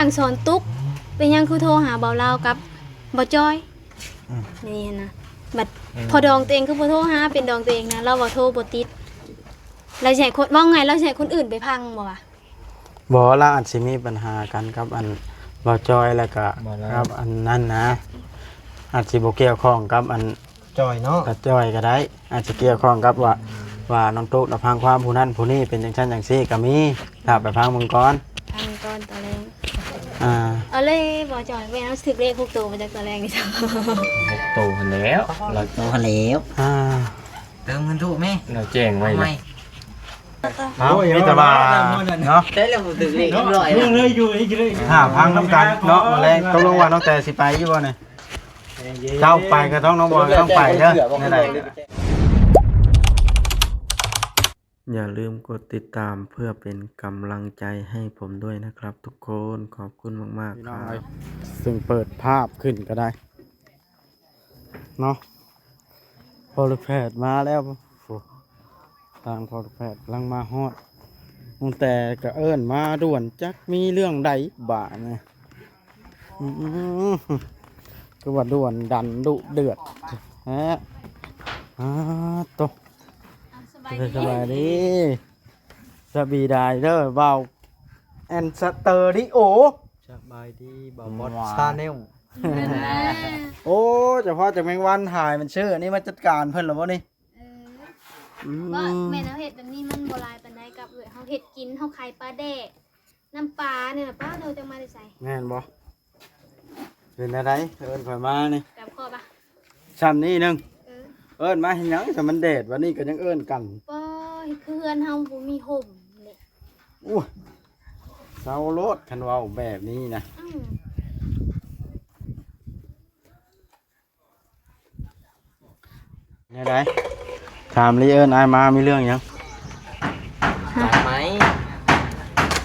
ນາງສອນຕຸກ ເປັນຫຍັງຄືໂທຫາເບົາລາວກັບເບົາຈ້ອຍ? ອືມ ນີ້ຫັ້ນນະ ບັດ ອືມ ພໍດອງຕົວເອງຄືບໍ່ໂທຫາ ເປັນດອງຕົວເອງນະ ລາວວ່າໂທບໍ່ຕິດ ລາວຊິໃຫ້ຄົນ ເວົ້າງ່າຍ ລາວຊິໃຫ້ຄົນອື່ນໄປພັງບໍ່ວະ? ບໍ່ ລາວອາດຊິມີບັນຫາກັນກັບອັນເບົາຈ້ອຍ ແລ້ວກະ ເບົາລາວ ກັບອັນນັ້ນນະ ອາດຊິບໍ່ກ່ຽວຂ້ອງກັບອັນ ຈ່ອຍເນາະ ກະຈ່ອຍກະໄດ້ ອາດຈະກ່ຽວຂ້ອງກັບວ່າ ວ່ານ້ອງຕຸກນະ ຟັງຄວາມຜູ້ນັ້ນຜູ້ນີ້ເປັນຈັ່ງຊັ້ນຈັ່ງຊີ້ກະມີ ຖ້າໄປຟັງເບິ່ງກ່ອນ ຟັງກ່ອນຕອນແລງ ອ່າ ເອົາເລີຍບໍ່ຈ່ອຍ ແມ່ນເຮົາຖືກເລກຫົກໂຕມາຈາກຕອນແລງນີ້ ຫົກໂຕຫັ້ນແຫຼ້ວ ຫົກໂຕຫັ້ນແຫຼ້ວ ອ່າ ເຕີມເງິນທຸກແມ່ ລາວແຈ້ງໄວ້ ເອົາໃໝ່ ເອົາ ໂອ້ຍ ມີແຕ່ວ່າເນາະ ໃຊ້ແລ້ວບໍ່ຖືກເລກຮຽບຮ້ອຍ ເບິ່ງເລີຍຢູ່ນີ້ເລີຍ ຫາພັງນຳກັນເນາະ ມື້ແລງ ຕົກລົງວ່ານ້ອງແຕຊິໄປຢູ່ບໍ່ນີ້? ເຈົ້າໄປກະຕ້ອງ ນ້ອງບອຍກະຕ້ອງໄປເດີ ແນວໃດກະໄດ້ ຢ່າລືມກົດຕິດຕາມເພື່ອເປັນກຳລັງໃຈໃຫ້ຜົມດ້ວຍນະຄັບທຸກຄົນ ຂອບຄຸນມາກໆ ພີ່ນ້ອງເອີຍ ຊຶ່ງເປີດພາບຂຶ້ນກະໄດ້ເນາະ ພໍ່ລູກແພດມາແລ້ວ ໂອ້ ທາງພໍ່ແພດກຳລັງມາຮອດ ຕັ້ງແຕ່ກະເອີ້ນມາດ່ວນ ຈັກມີເລື່ອງໃດບາດນີ້ ອືມ ຄືວ່າດ່ວນດັນດຸເດືອດແທ້ ອາ ໂຕ ສະບາຍດີ ສະບາຍດີ ສະບາຍດີເດີ ບ່າວແອນສະເຕີດິໂອ ສະບາຍດີ ບ່າວບອດຊາແນລ ໂອ້ ຈະພໍຈາກແມງວັນຫາຍ ມັນຊື້ອັນນີ້ມາຈັດການເພິ່ນລະບໍ່ນີ້? ເອີ ອືມ ບໍ່ ແມ່ນເຮົາເຮັດແບບນີ້ມັນບໍ່ຫຼາຍປານໃດ ກັບເຮົາເຮັດກິນ ເຮົາຂາຍປາແດກ ນ້ຳປານີ້ນະ ປາເຮົາຈັກມາແຕ່ໃສ ແມ່ນບໍ່? ເປັນແນວໃດ ເອີ້ນຂ້ອຍມານີ້ ກັບຄອບ ຊ່ຳນີ້ໜຶ່ງ ເອີ ເອີ້ນມາເຮັດຫຍັງ ຊະມັນແດດ ບາດນີ້ກະຍັງເອີ້ນກັນ ບໍ່ ຄືເຮືອນເຮົາບໍ່ມີຮົ່ມເດ ໂອ້ຍ ເຊົາໂລດ ຄັນເວົ້າແບບນີ້ນະ ອືມ ແນວໃດ? ຖາມລີ ເອີ້ນອ້າຍມາມີເລື່ອງຫຍັງ?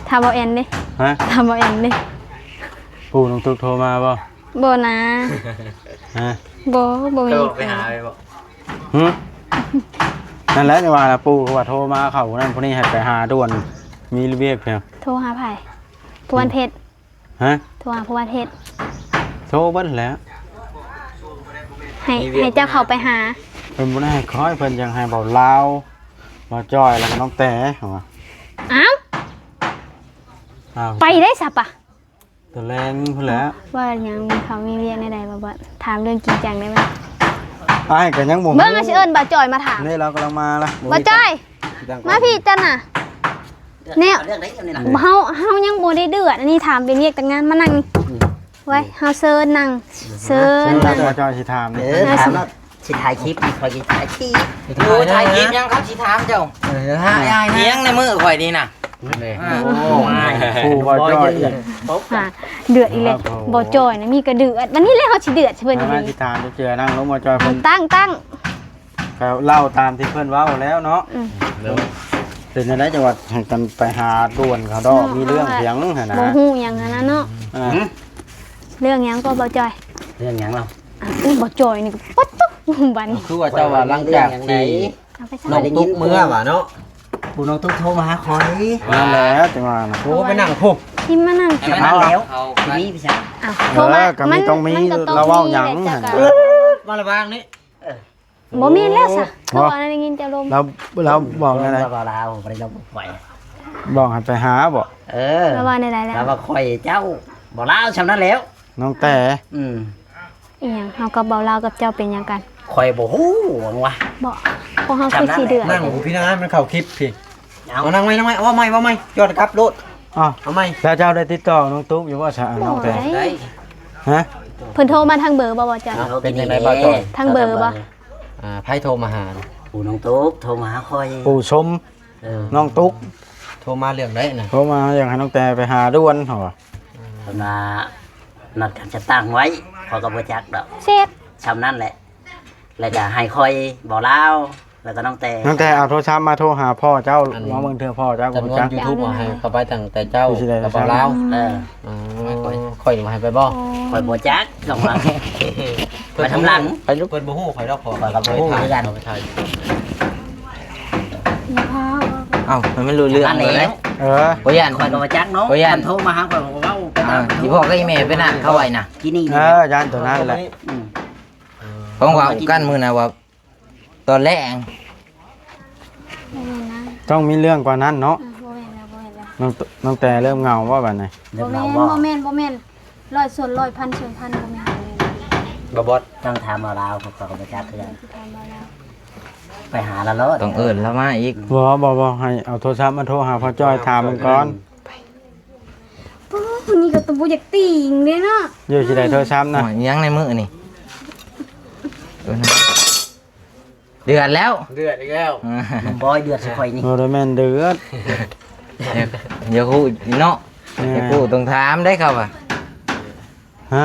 ຖາມເບົາແອນເດ້. ຮະ? ຖາມເບົາແອນເດ້. ປູ້ນ້ອງຕຸກໂທມາບໍ່? ບໍ່ນາ. ຮະ? ບໍ່, ບໍ່ມີ. ໂທໄປຫາໄປບໍ່? ຫຶ? ນັ້ນແຫຼະ ຈັ່ງວ່າລະ ປູ້ເຂົາວ່າໂທມາເຂົາຜູ້ນັ້ນຜູ້ນີ້ໃຫ້ໄປຫາດ່ວນ ມີວຽກເພິ່ນ. ໂທຫາໃຜ? ຜູ້ພັນເພັດ. ຮະ? ໂທຫາຜູ້ວ່າເຮັດ. ໂທເບິດແລ້ວ. ໃຫ້ ໃຫ້ເຈົ້າເຂົ້າໄປຫາ. ເພິ່ນບໍ່ໄດ້ໃຫ້ຂ້ອຍ ເພິ່ນຢາກໃຫ້ເບົາລາວ ເບົາຈ້ອຍ ແລ້ວກະນ້ອງແຕ ເຂົາວ່າ. ອ້າວ ອ້າວ ໄປໄດ້ຊະປະ ຕອນແລງພຸ້ນແຫຼະ. ວ່າຫຍັງ ເຂົາມີວຽກແນວໃດບໍ່? ບໍ່ ຖາມເລື່ອງຈິງຈັງໄດ້ໄໝ? ອ້າຍກະຍັງບໍ່ຮູ້ ເບິ່ງ ຊິເອີ້ນເບົາຈ້ອຍມາຖາມ. ນີ້ລາວກຳລັງມາລະ ເບົາຈ້ອຍ. ມາພີ້ເຈົ້ານະ ແນວ ເລື່ອງໃດແນວນີ້ນະ ເຮົາ ເຮົາຍັງບໍ່ໄດ້ເດືອດ ອັນນີ້ຖາມເປັນວຽກແຕ່ງງານ ມານັ່ງນີ້. ອືມ ໄວ້ ເຮົາເຊີນນັ່ງ ເຊີນນັ່ງ ເຊີນນັ່ງ ເຈົ້າຊິຖາມນີ້. ເອີ ຖາມເນາະ ຊິຖ່າຍຄລິບນີ້ ຂ້ອຍຊິຖ່າຍຄລິບ. ໂອ້ ຖ່າຍຄລິບຫຍັງ ເຂົາຊິຖາມເຈົ້າ. ເອີ ຫຍັງໃນມືຂ້ອຍນີ້ນະ. ໂອ້ ຜູ້ເບົາຈ້ອຍອີກ ເດືອດອີກແລ້ວ. ເບົາຈ້ອຍນະມີກະເດືອດ ບັດນີ້ແຫຼະເຮົາຊິເດືອດໃສ່ເພິ່ນ. ມາ ຊິຖາມເຈົ້າ ນັ່ງລົງ ເບົາຈ້ອຍເພິ່ນ ຕັ້ງ ຕັ້ງ ກະເລົ່າຕາມທີ່ເພິ່ນເວົ້າແລ້ວເນາະ. ອືມ ເປັນຈັ່ງໃດຈັ່ງວ່າໃຫ້ກັນໄປຫາດ່ວນເຂົາດອກ ເນາະ ມີເລື່ອງຫຍັງຫັ້ນນະ ບໍ່ຮູ້ຫຍັງຫັ້ນນະເນາະ. ອ່າ ເລື່ອງຫຍັງກໍເບົາຈ່ອຍ? ເລື່ອງຫຍັງລະ? ອ່າ ເບົາຈ່ອຍນີ້ກໍປັດໂຕ ບັດນີ້ ຄືວ່າເຈົ້າວ່າຫຼັງຈາກທີ່ນ້ອງຕຸກເມືອວ່າເນາະ ຜູ້ນ້ອງຕຸກໂທມາຫາຂ້ອຍ. ນັ້ນແຫຼະ ຈັ່ງວ່ານະ ໂທໄປນັ່ງພຸ້ນ ຊິມານັ່ງ ໃຫ້ມັນນັ້ນແລ້ວ ມີໄປຊະ. ເອີ ໂທມາ ກະມີ ມັນຕ້ອງມີ ລາວເວົ້າຫຍັງຫັ້ນນະ ມາລະວາງນີ້. ເອີ ບໍ່ແມ່ນແລ້ວຊະ ຄືວ່າໄດ້ຍິນເຈົ້າລົມ ລາວ ລາວບອກແນວໃດ? ລາວ ລາວບໍ່ໄດ້ລົມຂ້ອຍ ບອກໃຫ້ໄປຫາບໍ? ເອີ ລາວວ່າແນວໃດແລ້ວ? ລາວວ່າຂ້ອຍເຈົ້າ ບໍ່ລາວຊ່ຳນັ້ນແລ້ວ ນ້ອງແຕ. ອືມ ອີຫຍັງ ເຮົາກັບເບົາລາວກັບເຈົ້າເປັນຫຍັງກັນ? ຂ້ອຍບໍ່ຮູ້ຫຍັງວະ ບໍ່ ພວກເຮົາຄືຊິເດືອດ. ນັ່ງຢູ່ພີ້ນະ ມັນເຂົ້າຄລິບພີ້. ເອົາ ເອົາ ນັ່ງໃໝ່ ນັ່ງໃໝ່ ເອົາໃໝ່ ເອົາໃໝ່ ຍ້ອນກັບໂລດ. ອ້າວ ເອົາໃໝ່ ແລ້ວເຈົ້າໄດ້ຕິດຕໍ່ນ້ອງຕຸກຢູ່ບໍ່ຊະ ນ້ອງແຕ? ໄດ້ ຮະ? ເພິ່ນໂທມາທາງເບີບໍ່ ບໍ່ຈັກ? ເອົາ ເປັນຈັ່ງໃດ ເປັນຈັ່ງໃດ ບ່າວຈ່ອຍ? ທາງເບີບໍ່? ອ່າ ໃຜໂທມາຫາ? ປູ່ນ້ອງຕຸກໂທມາຫາຂ້ອຍ. ປູ່ຊົມ. ເອີ ນ້ອງຕຸກໂທມາເລື່ອງໃດນະ? ໂທມາຢາກໃຫ້ນ້ອງແຕໄປຫາດ່ວນ ເຂົາວ່າ. ເພິ່ນວ່ານັດກັນຈະຕັ້ງໄວ້ ຂ້ອຍກໍບໍ່ຈັກດອກ ເຊັດ ຊ່ຳນັ້ນແຫຼະ. ແລ້ວກະໃຫ້ຂ້ອຍ ເບົາລາວ ແລ້ວກະນ້ອງແຕ ນ້ອງແຕເອົາໂທລະສັບມາໂທຫາພໍ່ເຈົ້າ ລອງເບິ່ງເທື່ອພໍ່ເຈົ້າກໍຮູ້ຈັກ. ຈຳນວນຢູທູບ ເອົາໃຫ້ເຂົ້າໄປຕັ້ງແຕ່ເຈົ້າກັບເບົາລາວ. ເອີ ຂ້ອຍ ຂ້ອຍບໍ່ໃຫ້ໄປບໍ່? ຂ້ອຍບໍ່ຈັກ ຕ້ອງວ່າໄປທາງຫຼັງ. ເພິ່ນບໍ່ຮູ້ຂ້ອຍດອກ ຂ້ອຍກໍບໍ່ຮູ້ຄືກັນ. ເອົາ ໃຫ້ມັນຮູ້ເລື່ອງ. ເອີ ບໍ່ຢ້ານ ຂ້ອຍກໍບໍ່ຈັກເນາະ ຂ້ອຍຢ້ານ ເພິ່ນໂທມາຫາຂ້ອຍ ຂ້ອຍກໍເວົ້າໄປ ອ່າ ອີພໍ່ກັບອີແມ່ໄປນະ ເຂົາໄວ້ນະ ກິນນີ້ ເອີ ຢ້ານຕົວນັ້ນແຫຼະ ອືມ ຂອງວ່າກັນມື້ນະວ່າ ຕອນແລງ ບໍ່ແມ່ນນະ ຕ້ອງມີເລື່ອງກວ່ານັ້ນເນາະ ອືມ ບໍ່ແມ່ນແລ້ວ ບໍ່ແມ່ນແລ້ວ ນ້ອງ ນ້ອງແຕເລີ່ມເຫງົາບໍ່ບາດນີ້ ເລີ່ມເຫງົາບໍ່ ບໍ່ແມ່ນ ບໍ່ແມ່ນ ຮ້ອຍສ່ວນຮ້ອຍ ພັນສ່ວນພັນ ບໍ່ແມ່ນ ບໍ່ບອດ ຕ້ອງຖາມເອົາລາວ ເຂົາກໍບໍ່ຈັກຄືກັນ ຖາມເອົາລາວ ໄປຫາລາວໂລດ ຕ້ອງເອີ້ນລາວມາອີກ ບໍ່ ບໍ່ ບໍ່ ໃຫ້ເອົາໂທລະສັບມາໂທຫາພໍ່ຈ້ອຍ ຖາມມັນກ່ອນ ປ້າ ຜູ້ນີ້ກໍຕົວບໍ່ຢາກຕີງເດ້ເນາະ ຢູ່ຊິໄດ້ໂທລະສັບນະ ໂອ້ຍ ຍັງໃນມື້ນີ້ ເອີນະ ເດືອດແລ້ວ ເດືອດອີກແລ້ວ ນ້ອງບອຍເດືອດໃສ່ຂ້ອຍນີ້ ບໍ່ໄດ້ແມ່ນເດືອດ ຢາກ ຢາກຮູ້ເນາະ ແມ່ນ ຢາກຮູ້ຕ້ອງຖາມໄດ໋ເຂົາວ່າ ຮະ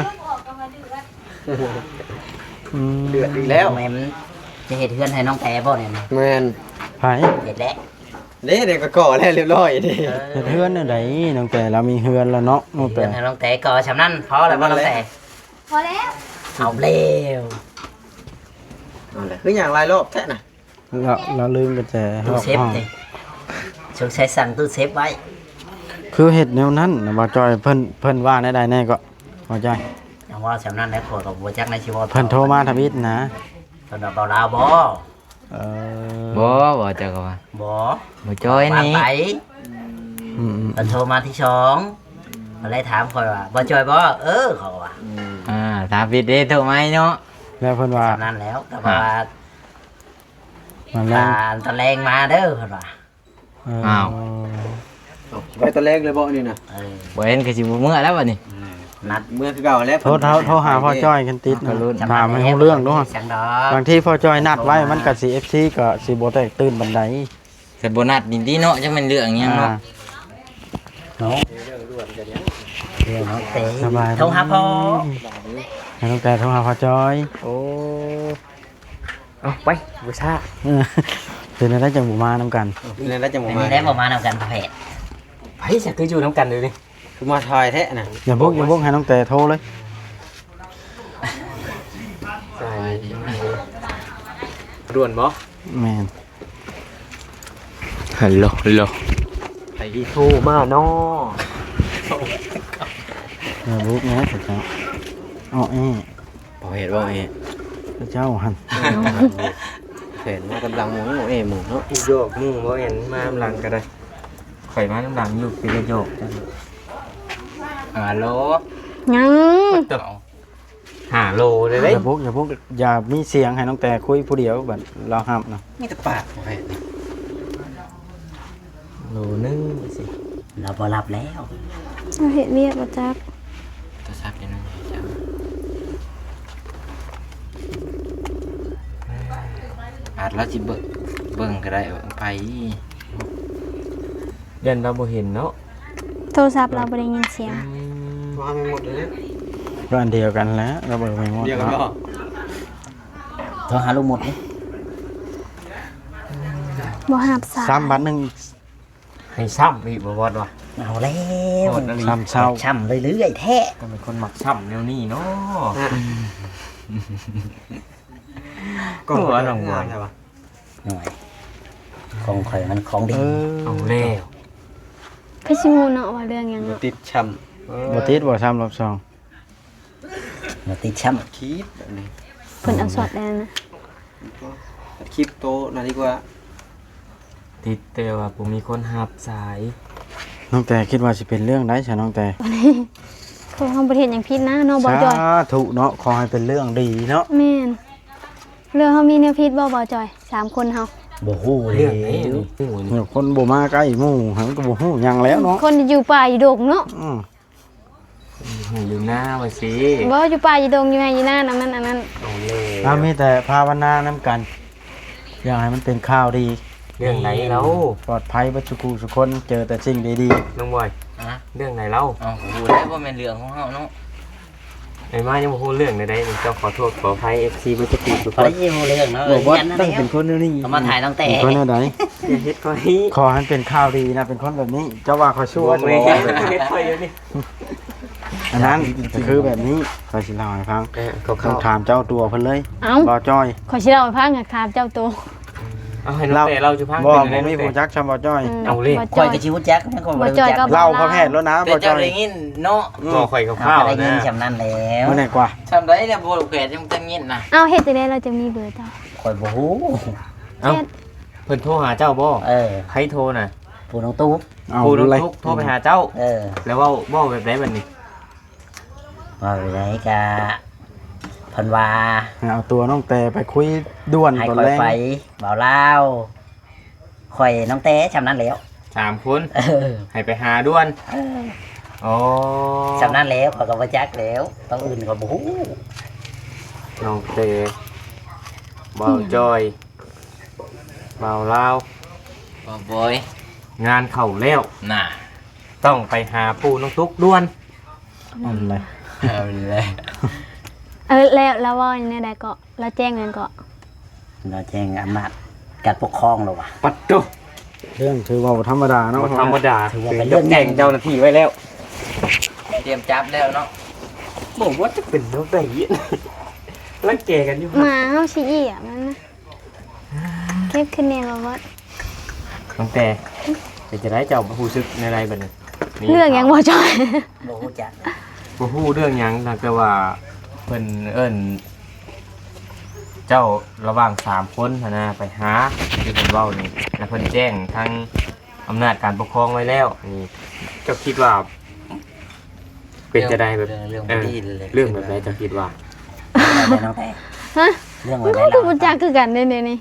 ອືມ ເດືອດອີກແລ້ວ ແມ່ນ ຈະເຮັດເຮືອນໃຫ້ນ້ອງແຕບໍ່ນີ້ນະ ແມ່ນ ໃຜ ເຮັດແລ້ວ ເດ້ ເດ້ກໍກໍ່ແລ້ວລຽບຮ້ອຍເດ້ ເອີ ເຮັດເຮືອນແນວໃດ ນ້ອງແຕລາວມີເຮືອນແລ້ວເນາະ ນ້ອງແຕ ເຮັດເຮືອນໃຫ້ນ້ອງແຕກໍ່ ສ່ຳນັ້ນພໍແລ້ວບໍ່ນ້ອງແຕ ພໍແລ້ວ ເອົາແລ້ວ ເອົາແລ້ວ ຄືຫຍັງຫຼາຍລອບແທ້ນະ ລາວ ລາວລືມກຸນແຈ ຕູ້ເຊຟ ຮອບ ເດ້ ສົງໄສສັ່ງຕູ້ເຊຟໄວ້ ຄືເຮັດແນວນັ້ນນະ ບ່າວຈ້ອຍ ເພິ່ນ ເພິ່ນວ່າແນວໃດແດ່ກໍ ບ່າວຈ້ອຍ ຍັງເວົ້າສ່ຳນັ້ນແຫຼະ ຂ້ອຍກໍບໍ່ຈັກນະຊິເວົ້າ ເພິ່ນໂທມາທຳອິດນະ ເພິ່ນວ່າເວົ້າລາວບໍ່ ເອີ ບໍ່ ບໍ່ ເຈົ້າກໍວ່າ ບໍ່ ບ່າວຈ້ອຍນີ້ ອືມໆ ເພິ່ນໂທມາທີສອງ ເພິ່ນເລີຍຖາມຂ້ອຍວ່າ ບ່າວຈ້ອຍບໍ່ ເອີ ເຂົາວ່າ ອ່າ ຖາມຜິດເດ້ ໂທໃໝ່ເນາະ ແລ້ວເພິ່ນວ່າ ສ່ຳນັ້ນແລ້ວ ກໍວ່າ ອ່າ ຕອນແລງມາເດີ ເພິ່ນວ່າ ເອີ ອ້າວ ເອົາ ໄປຕອນແລງເລີຍບໍ່ນີ້ນະ ເອີ ບໍ່ເຫັນກໍຊິບໍ່ເມືອແລ້ວບັດນີ້ ອືມ ນັດເມືອຄືເກົ່າແລ້ວ ໂທ ໂທ ໂທຫາພໍ່ຈ້ອຍຄັນຕິດນະ ຖາມໃຫ້ຮູ້ເລື່ອງເນາະ ບາງທີພໍ່ຈ້ອຍນັດໄວ້ ມັນກໍຊິ ເອັຟຊີ ກໍຊິບໍ່ແຕກຕື່ນປານໃດ ຄັນບໍ່ນັດນີ້ຕິເນາະ ຈັກແມ່ນເລື່ອງຫຍັງເນາະ ອ່າ ເນາະ ເລື່ອງດ່ວນກໍຍັງ ເລື່ອງນ້ອງແຕ ສະບາຍດີ ໂທຫາພໍ່ ໃຫ້ນ້ອງແຕໂທຫາພໍ່ຈ້ອຍ ໂອ້ ເອົາໄປ ບໍ່ຊ້າ ເອີ ເປັນແນວໃດຈັ່ງບໍ່ມານຳກັນ ເປັນແນວໃດຈັ່ງບໍ່ມາ ເປັນແນວໃດບໍ່ມານຳກັນ ພະແພດ ໃຜສັກຄືຢູ່ນຳກັນເດນີ້ ຄືມາຖ່າຍແທ້ນະ ຢ່າບຸກ ຢ່າບຸກ ໃຫ້ນ້ອງແຕໂທເລີຍ ສະບາຍດີ ດ່ວນບໍ່ ແມ່ນ ຮັນໂຫຼ ຮັນໂຫຼ ໃຜທີ່ໂທມາເນາະ ເອີ ບຸກແນ່ເຈົ້າ ເອົາແອ ບໍ່ເຮັດບໍ່ແອ ເຈົ້າຫັ້ນ ແຜນມາກຳລັງໝູ່ແອໝູ່ເນາະ ຢອກໝູ່ບໍ່ແອ ມານຳຫຼັງກໍໄດ້ ຂ້ອຍມານຳຫຼັງຢູ່ ເປັນຢອກ ອາໂລ ຍັງ ຫ້າໂລເດ້ ຢ່າບຸກ ຢ່າບຸກ ຢ່າມີສຽງ ໃຫ້ນ້ອງແຕຄຸຍຜູ້ດຽວ ບັດລາວຮັບນະ ມີແຕ່ປາກບໍ່ໃຫ້ ໂລໜຶ່ງຊິ ລາວບໍ່ຮັບແລ້ວ ລາວເຮັດວຽກບໍ່ຈັກ ໂທລະສັບຢູ່ນຳເຈົ້າ ອາດລາວຊິເບິ່ງ ເບິ່ງກໍໄດ້ ໄປ ຢ້ານລາວບໍ່ເຫັນເນາະ ໂທລະສັບລາວບໍ່ໄດ້ຍິນສຽງ ອືມ ໂທຫາແມ່ມົດເລີຍ ກໍອັນດຽວກັນແຫຼະ ລາວເບິ່ງແມ່ມົດ ດຽວກັນບໍ່ ເນາະ ໂທຫາລູກມົດນີ້ ບໍ່ຮັບສາຍ ຊ້ຳບາດໜຶ່ງ ໃຫ້ຊ້ຳອີກບໍ່ບອດວ່າ ເອົາແລ້ວ ຊ້ຳເຊົາ ຊ້ຳເລື້ອຍໆແທ້ ກໍເປັນຄົນມັກຊ້ຳແນວນີ້ເນາະ ກໍວ່ານ້ອງບອຍ ໜ່ວຍ ຂອງຂ້ອຍມັນຂອງດີ ເອີ ເອົາແລ້ວ ໃຜຊິຮູ້ເນາະວ່າເລື່ອງຫຍັງ ບໍ່ຕິດຊ້ຳ ເອີ ບໍ່ຕິດບໍ່ຊ້ຳລອບສອງ ບໍ່ຕິດຊ້ຳ ຄລິບແບບນີ້ ເພິ່ນເອົາຊັອດແລ້ວນະ ຄລິບໂຕນັ້ນດີກວ່າ ຕິດແຕ່ວ່າບໍ່ມີຄົນຮັບສາຍ ນ້ອງແຕຄິດວ່າຊິເປັນເລື່ອງໃດຊະນ້ອງແຕ ພວກເຮົາບໍ່ໄດ້ເຮັດຫຍັງຜິດນະເນາະ ບໍ່ຈ່ອຍ ສາທຸເນາະ ຂໍໃຫ້ເປັນເລື່ອງດີເນາະ ແມ່ນ ແລ້ວເຮົາມີແນວຜິດບໍ່ ບໍ່ຈ່ອຍ ສາມຄົນເຮົາ ບໍ່ຮູ້ເລີຍ ເລື່ອງໃດນີ້ ຄົນບໍ່ມາໃກ້ໝູ່ ມັນກໍບໍ່ຮູ້ຫຍັງແລ້ວເນາະ ຄົນຢູ່ປ່າຢູ່ດົງເນາະ ອືມ ຢູ່ໄຮ່ຢູ່ນາວ່າຊີ້ ບໍ່ ຢູ່ປ່າຢູ່ດົງ ຢູ່ໄຮ່ຢູ່ນາ ອັນນັ້ນ ອັນນັ້ນ ເອົາແລ້ວ ເຮົາມີແຕ່ພາວະນານຳກັນ ຢາກໃຫ້ມັນເປັນຂ່າວດີ ເລື່ອງໃດລາວ ປອດໄພເບິດສູ່ຄູ່ສູ່ຄົນ ເຈີແຕ່ສິ່ງດີໆ ນ້ອງບອຍ ຮະ ເລື່ອງໃດລາວ ເອົ້າ ຮູ້ແລ້ວບໍ່ແມ່ນເລື່ອງຂອງເຮົາເນາະ ໄອ້ມາຍັງບໍ່ຮູ້ເລື່ອງໃດໆ ນີ້ ຕ້ອງຂໍໂທດຂໍອະໄພ ເອັຟຊີ ເບິດສູ່ຄູ່ສູ່ຄົນ ບໍ່ໄດ້ຮູ້ເລື່ອງເນາະ ບໍ່ ເອີ ບໍ່ ຕ້ອງເປັນຄົນແນວນີ້ ເອົາມາຖ່າຍນ້ອງແຕ ເປັນຄົນແນວໃດ ຢ່າເຮັດຂ້ອຍ ຂໍໃຫ້ເປັນຂ່າວດີນະ ເປັນຄົນແບບນີ້ ເຈົ້າວ່າຂ້ອຍຊົ່ວ ບໍ່ແມ່ນ ເຮັດຂ້ອຍດຽວນີ້ ອັນນັ້ນກໍຄືແບບນີ້ ຂ້ອຍຊິເລົ່າໃຫ້ຟັງ ເອີ ຕ້ອງຖາມເຈົ້າຕົວເພິ່ນເລີຍ ເອົ້າ ບ່າວຈ້ອຍ ຂ້ອຍຊິເລົ່າໃຫ້ຟັງ ຢາກຖາມເຈົ້າໂຕ ເອົາໃຫ້ນ້ອງແຕ່ເລົ່າສູ່ຟັງ ບໍ່ ເປັນຈັ່ງໃດ ບໍ່ມີຜູ້ຈັກຊ່ຳບໍ່ຈ້ອຍ. ອືມ ເອົາເລີຍ ຂ້ອຍກໍຊິຮູ້ຈັກ ຂ້ອຍກໍບໍ່ຮູ້ຈັກ ເລົ່າເຂົາແຮດໂລດນະ ແຕ່ເຈົ້າໄດ້ຍິນເນາະ. ອືມ ບໍ່ ຂ້ອຍກໍ ເວົ້າ ໄດ້ຍິນຊ່ຳນັ້ນແລ້ວ ມື້ນີ້ກວ່າ ຊ່ຳໃດແລ້ວ ບໍ່ແຂດຍັງຕັນຍິນນະ. ເອົາ ເຮັດຈັ່ງໃດລາວຈຶ່ງມີເບີເຈົ້າ? ຂ້ອຍບໍ່ຮູ້. ເອົ້າ ເພິ່ນໂທຫາເຈົ້າບໍ່? ເອີ ໃຜໂທນະ? ຜູ້ນ້ອງຕຸກ. ເອົາ ຜູ້ນ້ອງຕຸກໂທໄປຫາເຈົ້າ. ເອີ ແລ້ວເວົ້າ ເວົ້າແບບໃດບັດນີ້? ເວົ້າແບບໃດກະ ເພິ່ນວ່າ ໃຫ້ເອົາຕົວນ້ອງແຕ່ໄປຄຸຍດ່ວນ ໃຫ້ຂ້ອຍໄປ ຕອນແລງ ບ່າວລາວ ຂ້ອຍ ນ້ອງແຕ່ ຊ່ຳນັ້ນແລ້ວ ສາມຄົນ. ເອີ ໃຫ້ໄປຫາດ່ວນ. ເອີ ອໍ ຊ່ຳນັ້ນແລ້ວ ຂ້ອຍກໍບໍ່ຈັກແລ້ວ ຕ້ອງອື່ນກໍບໍ່ຮູ້. ນ້ອງແຕ່ ບ່າວຈ້ອຍ ບ່າວລາວ ບ່າວບອຍ ງານເຂົ້າແລ້ວນະ ຕ້ອງໄປຫາປູ່ນ້ອງຕຸກດ່ວນ. ເອົາແລ້ວ ເອົາແລ້ວ ເອີ ແລ້ວລາວເວົ້າແນວໃດເກາະ? ລາວແຈ້ງຫຍັງເກາະ? ລາວແຈ້ງອຳນາດການປົກຄອງແລ້ວວ່າ. ປັດໂທ້ ເລື່ອງຖືວ່າບໍ່ທຳມະດາເນາະ ບໍ່ທຳມະດາ ຖືວ່າເປັນເລື່ອງໃຫຍ່ ແຈ້ງເຈົ້າໜ້າທີ່ໄວ້ແລ້ວ ຕຽມຈັບແລ້ວເນາະ. ບໍ່ວ່າຈະເປັນແນວໃດ ລັງແກກັນຢູ່ ໝາເຮົາຊິຢຽບມັນນະ. ເກັບຂຶ້ນແດ່ບໍ່ບອດ. ນ້ອງແຕ່ ເປັນຈັ່ງໃດເຈົ້າ ຮູ້ສຶກແນວໃດບັດນີ້? ມີ ເລື່ອງຫຍັງບໍ່ຈ້ອຍ? ບໍ່ຮູ້ຈັກ ບໍ່ຮູ້ເລື່ອງຫຍັງ ນອກຈາກວ່າເພິ່ນເອີ້ນເຈົ້າລະຫວ່າງສາມຄົນຫັ້ນນະ ໄປຫາ ທີ່ເພິ່ນເວົ້ານີ້ ແລ້ວເພິ່ນແຈ້ງທາງອຳນາດການປົກຄອງໄວ້ແລ້ວນີ້ ເຈົ້າຄິດວ່າ ເປັນຈັ່ງໃດແບບ ເລື່ອງ ເລື່ອງບໍ່ດີເລີຍ ເອີ ເລື່ອງແບບໃດເຈົ້າຄິດວ່າ? ຮະ? ເລື່ອງແບບໃດ ເຮົາກໍບໍ່ຈັກຄືກັນເດ້ນີ້. ເອີ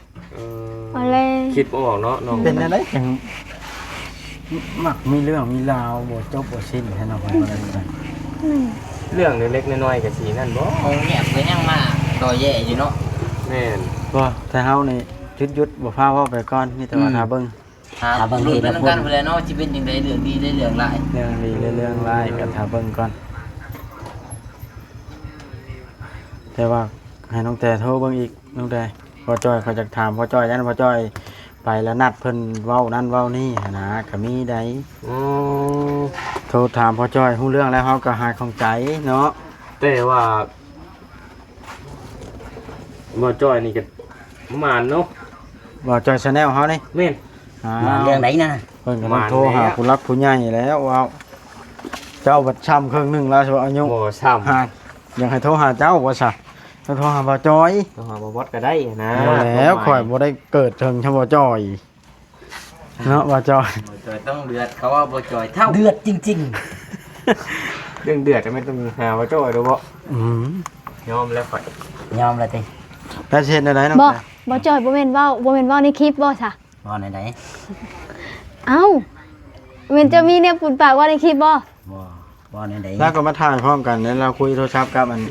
ເອົາແລ້ວ ຄິດບໍ່ອອກເນາະນ້ອງ ເປັນແນວໃດຈັ່ງມັກມີເລື່ອງມີລາວບໍ່ຈົບບໍ່ສິ້ນແທ້ເນາະ. ອືມ ເລື່ອງເລັກໆນ້ອຍໆກໍຊິນັ້ນບໍ່ ໂອ້ ງຽບກໍຍັງມາຕໍ່ແຍ່ຢູ່ເນາະ. ແມ່ນ ບໍ່ ແຕ່ເຮົານີ້ຢຸດໆ ບໍ່ພາເວົ້າໄປກ່ອນ ມີແຕ່ວ່າ ອືມ ຖ້າເບິ່ງ ຖ້າເບິ່ງເຫດຜົນນຳກັນພຸ້ນແຫຼະເນາະ ຊິເປັນຈັ່ງໃດ ເລື່ອງດີ ຫຼື ເລື່ອງຮ້າຍ ເລື່ອງດີ ຫຼື ເລື່ອງຮ້າຍ ກໍຖ້າເບິ່ງກ່ອນ. ແຕ່ວ່າໃຫ້ນ້ອງແຕ່ໂທເບິ່ງອີກ ນ້ອງແຕ່ ພໍ່ຈ້ອຍ ຂ້ອຍຢາກຖາມພໍ່ຈ້ອຍ ຢ້ານພໍ່ຈ້ອຍໄປແລ້ວນັດເພິ່ນເວົ້ານັ້ນເວົ້ານີ້ຫັ້ນນະ ກໍມີໃດ. ອືມ ໂທຖາມພໍ່ຈ້ອຍ ຮູ້ເລື່ອງແລ້ວເຮົາກໍຫາຍຂ້ອງໃຈເນາະ. ແຕ່ວ່າ ບ່າວຈ້ອຍນີ້ກໍໝານເນາະ ບ່າວຈ້ອຍ Channel ເຮົານີ້. ແມ່ນ ອ້າວ ເລື່ອງໃດນະ? ເພິ່ນກຳລັງໂທຫາຜູ້ຫຼັກຜູ້ໃຫຍ່ແລ້ວ ເວົ້າ ເຈົ້າບັດຊ້ຳເຄິ່ງໜຶ່ງແລ້ວ ອາຍຸ ບໍ່ຊ້ຳ ຫາ ຢາກໃຫ້ໂທຫາເຈົ້າວ່າຊະ ຕ້ອງໂທຫາບ່າວຈ້ອຍ ໂທຫາບ່າວບອດກໍໄດ້ນະ. ບໍ່ແລ້ວ ຄວາມໝາຍ ຂ້ອຍບໍ່ໄດ້ເກີດເຖິງຊ່ຳບ່າວຈ້ອຍ. ເນາະ ບ່າວຈ້ອຍ ບ່າວຈ້ອຍຕ້ອງເດືອດ ເຂົາວ່າບ່າວຈ້ອຍເຖົ້າ ເດືອດຈິງໆ. ເລື່ອງເດືອດແມ່ນຕ້ອງຫາບ່າວຈ້ອຍໂດເບາະ. ອືມ ຍອມແລ້ວຂ້ອຍ ຍອມແລ້ວຕິ. ແລ້ວຊິເຮັດແນວໃດນ້ອງ? ບໍ່ ແຕ່ ບໍ່ ບໍ່ຈ້ອຍ ບໍ່ແມ່ນເວົ້າ ບໍ່ແມ່ນເວົ້າໃນຄລິບບໍ່ຊະ? ເວົ້າແນວໃດ? ເອົ້າ ແມ່ນຈະມີແນວປຸດປາກເວົ້າໃນຄລິບບໍ່? ບໍ່ ເວົ້າແນວໃດ? ລາວກໍມາຖ່າຍພ້ອມກັນ ແລ້ວລາວຄຸຍໂທລະສັບກັບອັນ ອື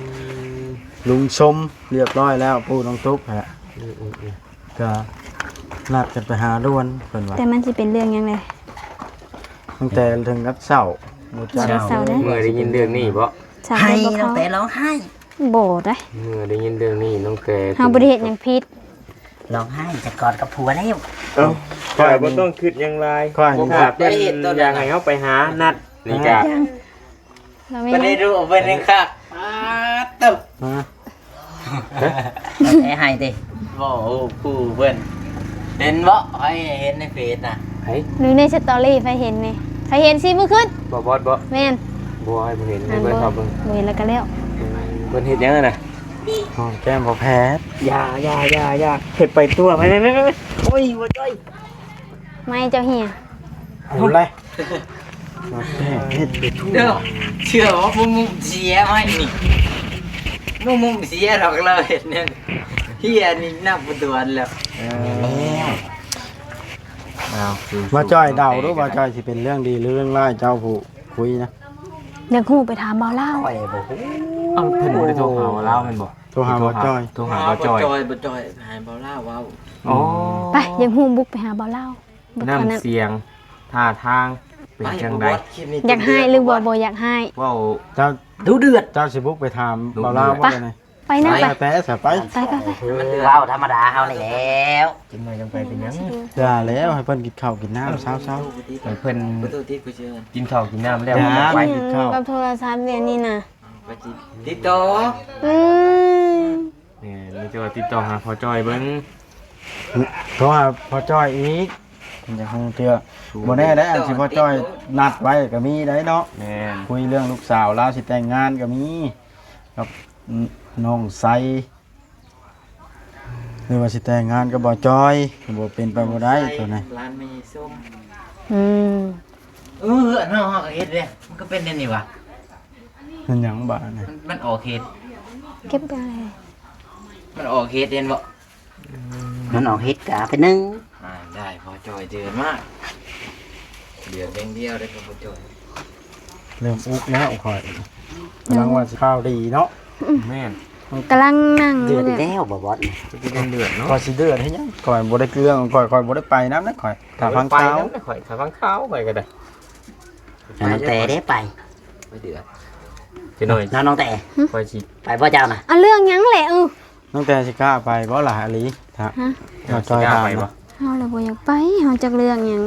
ມ ລຸງຊົມລຽບຮ້ອຍແລ້ວ ປູ້ນ້ອງຕຸກຫັ້ນແຫຼະ. ອືມໆໆ ກໍນັດກັນໄປຫາດ່ວນເພິ່ນວ່າ. ແຕ່ມັນຊິເປັນເລື່ອງຫຍັງແດ່? ຕັ້ງແຕ່ເຖິງກັບເຊົ້າ ເຖິງກັບເຊົ້າເດ້. ເມື່ອໄດ້ຍິນເລື່ອງນີ້ບໍ? ໃຫ້ນ້ອງແຕ່ຮ້ອງໄຫ້. ບໍ່ໄດ້ ເມື່ອໄດ້ຍິນເລື່ອງນີ້ນ້ອງແຕ່ ເຮົາບໍ່ໄດ້ເຮັດຫຍັງຜິດ. ຮ້ອງໄຫ້ຈະກອດກັບຜົວແລ້ວ. ເອົ້າ ຂ້ອຍບໍ່ຕ້ອງຄິດຫຍັງຫຼາຍ ຂ້ອຍນີ້ ຖ້າເພິ່ນຢາກໃຫ້ເຮົາໄປຫານັດນີ້ກະ ເພິ່ນໄດ້ຮູ້ເພິ່ນຍັງຄັກ. ປາດໂທ້ ຮະ? ແຕ່ໃຫ້ຕິ ບໍ່ຮູ້ຄູ່ເພິ່ນ ເຫັນບໍ່? ໃຜເຫັນໃນເຟສນະ? ໃຜ? ຢູ່ໃນສະຕໍຣີ ໃຜເຫັນນີ້? ໃຜເຫັນຊີ້ມືຂຶ້ນ? ບໍ່ບອດບໍ? ແມ່ນ ບໍ່ ໃຫ້ເພິ່ນເຫັນ ໃຫ້ເພິ່ນເຂົ້າເບິ່ງ ບໍ່ເຫັນແລ້ວກໍແລ້ວ. ເພິ່ນເຮັດຫຍັງຫັ້ນນະ? ຫອມແກ້ມບໍ່ແພດ. ຢ່າ ຢ່າ ຢ່າ ຢ່າ ເຮັດໄປຕົວະ ໄປ ໄປ ໄປ. ໂອ້ຍ ບໍ່ຈ່ອຍ ໄມ້ເຈົ້າເຫຍ. ເອົາເລີຍ ເຮັດໄປທົ່ວ. ເດີ ເຊື່ອວ່າບໍ່ມຸມເສຍໄມ້ນີ້ ບໍ່ມຸມເສຍດອກ ລາວເຮັດແນວເຫຍນີ້ນັບບໍ່ຖ້ວນແລ້ວ. ເອີ ອ້າວ ບ່າວຈ້ອຍເດົາດູ ບ່າວຈ້ອຍຊິເປັນເລື່ອງດີ ຫຼື ເລື່ອງຮ້າຍ ເຈົ້າຜູ້ຄຸຍນະ. ຢາກຮູ້ໄປຖາມບ່າວລາວ. ຂ້ອຍບໍ່ຮູ້. ເອົ້າ ເພິ່ນບໍ່ໄດ້ໂທຫາບ່າວລາວແມ່ນບໍ່? ໂທຫາບ່າວຈ້ອຍ ໂທຫາບ່າວຈ້ອຍ ບ່າວຈ້ອຍ ໃຫ້ບ່າວລາວເວົ້າ. ອໍ ໄປ ຢາກຮູ້ ບຸກໄປຫາບ່າວລາວ. ນ້ຳສຽງ ທ່າທາງເປັນຈັ່ງໃດ? ຢາກຮ້າຍຫຼືບໍ່ ບໍ່ຢາກຮ້າຍ? ເວົ້າ ເຈົ້າ ດຸເດືອດ ເຈົ້າຊິບຸກໄປຖາມບ່າວລາວບໍ່ນີ້? ໄປນະ ໄປ ໄປ ໄປ ໄປ ໄປ ເວົ້າທຳມະດາເຮົານີ້ແລ້ວ. ຈັກໜ້ອຍຈັ່ງໄປເປັນຫຍັງ? ຢ່າແລ້ວ ໃຫ້ເພິ່ນກິນເຂົ້າກິນນ້ຳເຊົາໆ ໃຫ້ເພິ່ນກິນເຂົ້າກິນນ້ຳແລ້ວ ໄປກິນເຂົ້າ. ກັບໂທລະສັບດຽວນີ້ນະ ໄປຕິດ ຕິດຕໍ່. ອືມ ນີ້ ມີແຕ່ວ່າຕິດຕໍ່ຫາພໍ່ຈ້ອຍເບິ່ງ. ໂທຫາພໍ່ຈ້ອຍອີກ ເພິ່ນຢາກຮູ້ເທື່ອ. ບໍ່ແນ່ໄດ໋ ອັນທີ່ພໍ່ຈ້ອຍນັດໄວ້ກໍມີໄດ໋ເນາະ. ແມ່ນ. ຄຸຍເລື່ອງລູກສາວລາວຊິແຕ່ງງານກໍມີ ກັບ ນ- ນ້ອງໄຊ ຫຼືວ່າຊິແຕ່ງງານກັບບ່າວຈ້ອຍ ກໍບໍ່ເປັນໄປບໍ່ໄດ້ໂຕນີ້. ຫຼານແມ່ໃຫຍ່ຊົມ. ອືມ. ເອີ ເຮືອນເຮົາ ເຮົາກໍເຮັດເດ້ ມັນກໍເປັນແນວນີ້ຫວາ? ເປັນຫຍັງບາດນີ້? ມັນ ມັນອອກເຫັດ. ເກັບໄປ. ມັນອອກເຫັດເຫັນບໍ່? ມັນອອກເຫັດກະເປັນໜຶ່ງ. ອ່າ ໄດ້ ພໍ່ຈ້ອຍເດືອດມາກ ເດືອດຢ່າງດຽວເດ້ ພໍ່ຈ້ອຍ. ເລີ່ມອຸກແລ້ວຂ້ອຍ ກຳລັງວ່າຊິຂ່າວດີເນາະ. ອືມ ແມ່ນ. ກຳລັງນັ່ງ ເດືອດອີກແລ້ວບໍ່ບອດນີ້? ເດືອດເນາະ. ຂ້ອຍຊິເດືອດເຮັດຫຍັງ? ຂ້ອຍບໍ່ໄດ້ເລື່ອງ ຂ້ອຍ ຂ້ອຍບໍ່ໄດ້ໄປນຳນະ ຂ້ອຍຖ້າຟັງຂ່າວ. ຂ້ອຍຖ້າຟັງຂ່າວ ຂ້ອຍກໍໄດ້. ນ້ອງແຕ່ເດ້ໄປ ໄປເດືອດ. ເຈົ້າໜ້ອຍ ນ້ອງແຕ່ ຂ້ອຍຊິໄປບໍ່ເຈົ້ານະ? ເອົາເລື່ອງຫຍັງແຫຼະ? ເອີ ນ້ອງແຕ່ຊິກ້າໄປບໍ່ລະ ອາລີ? ຖ້າ ເຮົາຈອຍຖາມ ເຮົາລະບໍ່ຢາກໄປ ເຮົາຈັກເລື່ອງຫຍັງ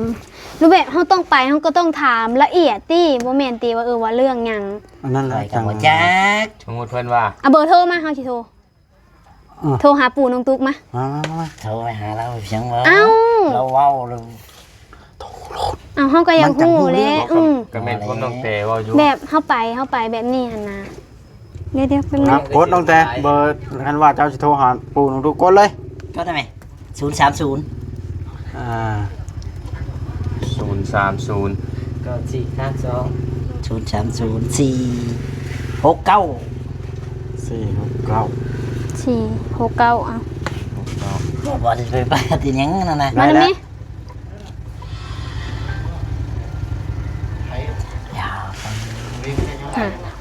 ຫຼືແບບເຮົາຕ້ອງໄປ ເຮົາກໍຕ້ອງຖາມລະອຽດຕິ ບໍ່ແມ່ນຕິວ່າ ເອີ ວ່າເລື່ອງຫຍັງ. ອັນນັ້ນລະ ຂ້ອຍກໍບໍ່ຈັກ. ສົມມຸດເພິ່ນວ່າ ເອົາເບີໂທມາ ເຮົາຊິໂທ. ເອີ ໂທຫາປູ່ນ້ອງຕຸກມາ. ມາ ມາ ມາ ໂທໄປຫາລາວເປັນຫຍັງບໍ່? ເອົ້າ ລາວເວົ້າແລ້ວ ໂທໂລດ. ເອົ້າ ເຮົາກໍຢາກຮູ້ແຫຼະ. ອືມ ກໍແມ່ນຄວາມນ້ອງແຕ່ເວົ້າຢູ່ ແບບເຮົາໄປ ເຮົາໄປແບບນີ້ຫັ້ນນະ. ດຽວໆ ແປັບໜຶ່ງ ກົດນ້ອງແຕ່ ເບີ ຄັນວ່າເຈົ້າຊິໂທຫາປູ່ນ້ອງຕຸກ ກົດເລີຍ. ກໍໄດ້ແມ ສູນສາມສູນ. ອ່າ ສູນສາມສູນ ເກົ້າສີ່ສາມສອງ ສູນສາມສູນ ສີ່ຫົກເກົ້າ ສີ່ຫົກເກົ້າ ສີ່ຫົກເກົ້າ. ເອົ້າ ຫົກເກົ້າ ບໍ່ ບໍ່ໄດ້ໄປປາດຫຍັງນັ້ນນະ. ມານຳແມ່.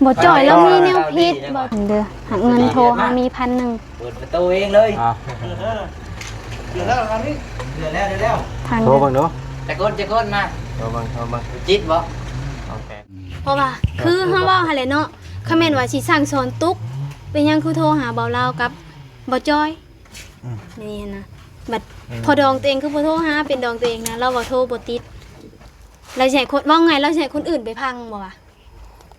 ບໍ່ຈ່ອຍລາວມີແນວຜິດບໍ່? ເດີ ຫາເງິນໂທຫາມີພັນໜຶ່ງ. ເປີດປະຕູເອງເລີຍ. ອ່າ ເດືອດແລ້ວ ເດືອດແລ້ວ ໂທເບິ່ງດູ. ຈະກົດ ຈະກົດມາ ໂທເບິ່ງ ໂທເບິ່ງ ຈິດບໍ່? ໂອເຄ. ເພາະວ່າຄືເຮົາເວົ້າຫັ້ນແຫຼະເນາະ ຄັນແມ່ນວ່າຊິສັ່ງສອນຕຸກ ເປັນຫຍັງຄືໂທຫາເບົາລາວກັບເບົາຈ້ອຍ? ອືມ ນີ້ຫັ້ນນະ ບັດ ອືມ ພໍດອງຕົວເອງຄືບໍ່ໂທຫາ ເປັນດອງຕົວເອງນະ ລາວວ່າໂທບໍ່ຕິດ ລາວຊິໃຫ້ຄົນ ເວົ້າງ່າຍ ລາວຊິໃຫ້ຄົນອື່ນໄປພັງບໍ່ວະ?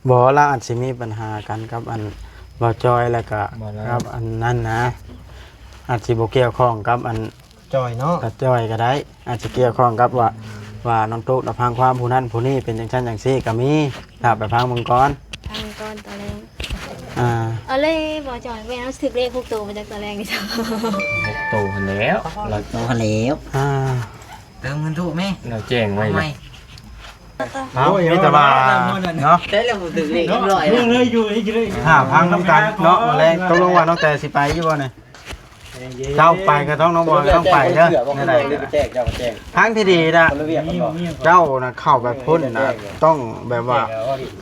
ບໍ່ ລາວອາດຊິມີບັນຫາກັນກັບອັນເບົາຈ້ອຍ ແລ້ວກະກັບອັນນັ້ນນະ ອາດຊິບໍ່ກ່ຽວຂ້ອງກັບອັນຈ້ອຍເນາະ ກັບຈ້ອຍກໍໄດ້ ອາດຊິກ່ຽວຂ້ອງກັບວ່າ ວ່ານ້ອງຕຸກນະ ຟັງຄວາມຜູ້ນັ້ນຜູ້ນີ້ເປັນຈັ່ງຊັ້ນຈັ່ງຊີ້ກໍມີ. ຖ້າໄປຟັງເບິ່ງກ່ອນ ຟັງກ່ອນຕອນແລງ. ອ່າ ເອົາເລີຍບໍ່ຈ່ອຍ ແມ່ນເຮົາຖືກເລກຫົກໂຕມາຈາກຕອນແລງນີ້. ຫົກໂຕຫັ້ນແຫຼ້ວ ຫົກໂຕຫັ້ນແຫຼ້ວ. ອ່າ ເຕີມເງິນທຸກແມ່ ລາວແຈ້ງໄວ້ແລ້ວ. ເອົາ ມີແຕ່ວ່າເນາະ ໄດ້ແລ້ວບໍ່ຖືກເລກຮຽບຮ້ອຍ ເລີຍຢູ່ນີ້ເລີຍ. ຖ້າຟັງນຳກັນເນາະ ມື້ແລງຕົກລົງວ່ານ້ອງແຕ່ຊິໄປຢູ່ບໍ່ນີ້? ເຈົ້າໄປກໍຕ້ອງ ນ້ອງບອຍກໍຕ້ອງໄປເດີ ແນວໃດກໍໄດ້. ທາງທີ່ດີນະ ເຈົ້ານະເຂົ້າໄປພຸ້ນນະ ຕ້ອງແບບວ່າ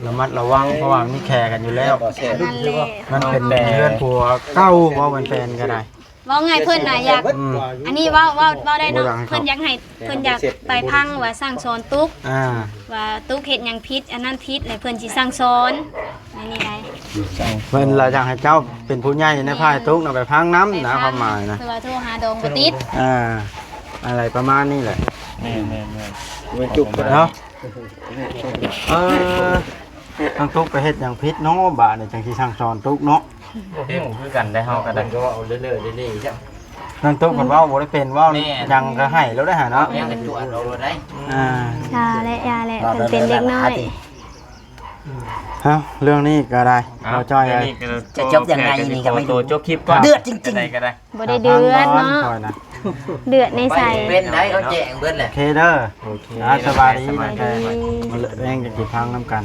ລະມັດລະວັງ ເພາະວ່າມີແຂກກັນຢູ່ແລ້ວ. ນັ້ນແຫຼະ ມັນເປັນເຮືອນຜົວເກົ່າ ເວົ້າແປນໆກໍໄດ້. ເວົ້າງ່າຍເພິ່ນນະຢາກ ອືມ ອັນນີ້ເວົ້າ ເວົ້າ ເວົ້າໄດ້ເນາະ ບໍ່ຢາກໃຫ້ ເພິ່ນຢາກໃຫ້ ເພິ່ນຢາກໄປພັງວ່າສັ່ງສອນຕຸກ ອ່າ ວ່າຕຸກເຮັດຫຍັງຜິດ ອັນນັ້ນຜິດ ແລ້ວເພິ່ນຊິສັ່ງສອນ ອັນນີ້ໄດ໋. ເພິ່ນລະຢາກໃຫ້ເຈົ້າເປັນຜູ້ໃຫຍ່ໃນຝ່າຍຕຸກນະ ໄປພັງນຳນະ ຄວາມໝາຍນະ ຄືວ່າໂທຫາດອງບໍ່ຕິດ ອ່າ ອະໄລປະມານນີ້ແຫຼະ. ແມ່ນໆໆ ເນາະ ເອີ ທາງຕຸກໄປເຮັດຫຍັງຜິດເນາະ ບາດນີ້ຈັ່ງຊິສັ່ງສອນຕຸກເນາະ. ບໍ່ຮູ້ຄືກັນໄດ໋ ເຮົາກໍໄດ້ ເພິ່ນກໍເວົ້າເລື້ອຍໆເລື້ອຍໆ ນາງຕຸກເພິ່ນເວົ້າບໍ່ໄດ້ເປັນ ເວົ້າ ແມ່ນ ຫຍັງກໍໃຫ້ໂລດໄດ້ຫາເນາະ ເວົ້າຫຍັງກໍຈວດເອົາໂລດໄດ້. ອ່າ ຢ່າແຫຼະ ຢ່າແຫຼະ ເພິ່ນເປັນເດັກນ້ອຍ. ເອົ້າ ເລື່ອງນີ້ກໍໄດ້ ເອົາ ບໍ່ຈ່ອຍເອີຍ ຈະຈົບຍັງໄງນີ້ກໍໄມ່ຮູ້ ຈົບຄລິບກ່ອນ ເດືອດຈິງໆ ກໍໄດ້ ບໍ່ໄດ້ເດືອດເນາະ ຂ້ອຍນະ ເດືອດໃນໃສ ເປັນໄດ໋ ເຂົາແຈ້ງເບິດແຫຼະ. ໂອເຄເດີ ໂອເຄ ອ່າ ສະບາຍດີ ສະບາຍດີ ແມ່ງກໍຊິຟັງນຳກັນ.